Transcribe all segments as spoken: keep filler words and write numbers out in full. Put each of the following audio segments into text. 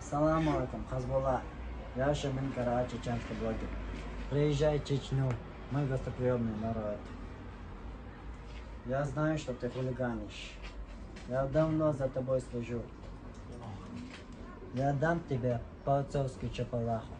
Салам алейкум, Хазбулла. Я Шамиль Кара, чеченский блогер. Приезжай в Чечню. Мы гостеприимный народ. Я знаю, что ты хулиганишь. Я давно за тобой слежу. Я дам тебе по-отцовски чапалаху.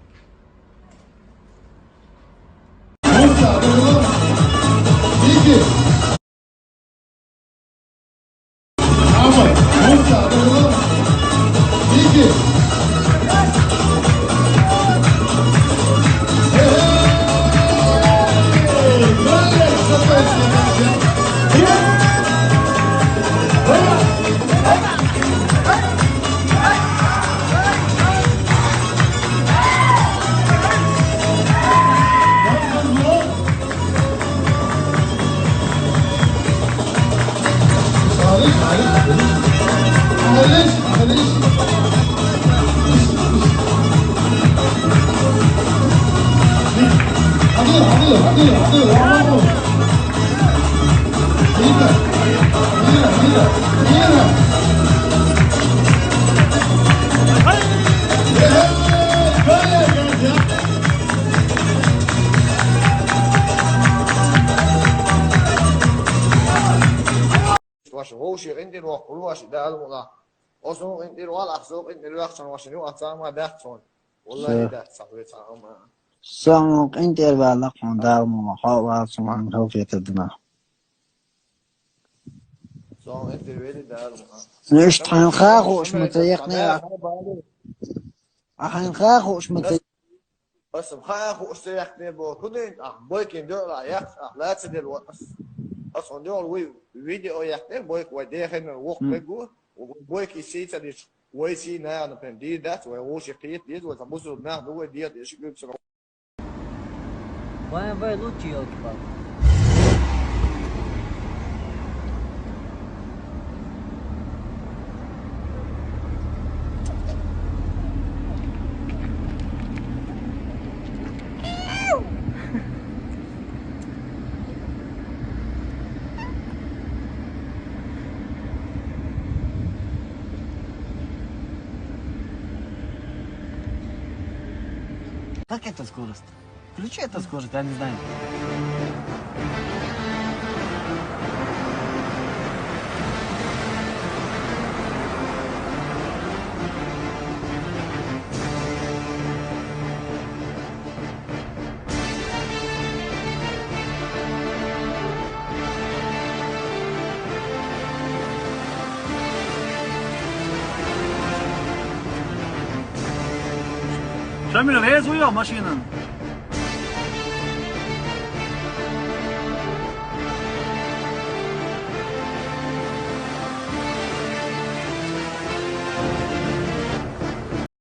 Ваша вовши къинтӀера воккхур ваша Дала мукъалахь. Оцу къинтӀера вала, ахь со къинтӀера ваьхчан ваша юкъа цхьа а ма дац хьуна. Валлахи, дац цхьа вай цхьа а ма. Со къинтӀера вала хьуна Дала мукъалахь, хьо а вала, со хьуна хьо хетар дина. Сон эфир вели дар. Нуш тхан ха хуш ма ца яхне. Ахайн ха хуш ма ца. Ас ха хуш ца яхне бо. Худин ах бойкин дёр ла ях, ах ла ца дел ва. Ас он дёр ви видео яхне бойк ва дехен вок бегу. Бойки си ца диш. Вай си на, например, ди дац, вай воши киет, ди вай бусу на, ну вай ди дац, ши гюб. Б М В лучше, ёлки-палки. Как это скорость? Включи эту скорость, я не знаю. Шамил, резу йо машинан?